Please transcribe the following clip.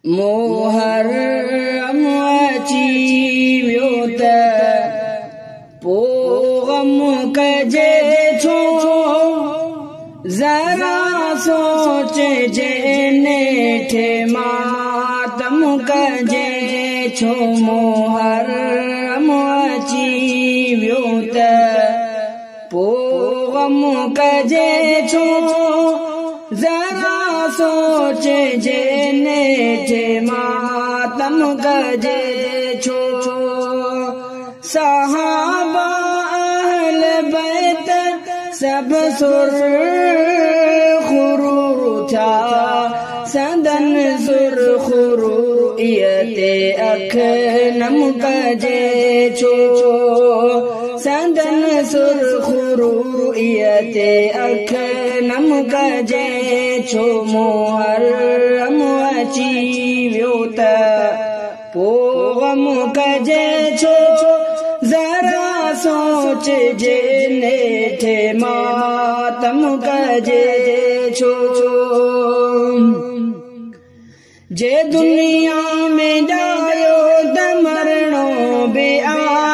محرم اچي ويو ته پوءِ غم ڪجي ڇو؟ ذرا سوچجي نيٺ ماتم ڪجي ڇو؟ محرم اچي ويو ته پوءِ غم ڪجي ڇو؟ ذرا سوچجي نيٺ ماتم ڪجي ڇو؟ صحابه اهل بيت سڀ سرخرو ٿيا، سندن سرخروءَ تي اک نم ڪجي ڇو؟ سندن سرخروءَ تي اک نم ڪجي ڇو؟ محرم اچي ويو ته پوءِ غم ڪجي ڇو؟ ذرا سوچجي نيٺ ماتم ڪجي ڇو؟ جي دنيا ۾ ڄايو ته مرڻو به آهي.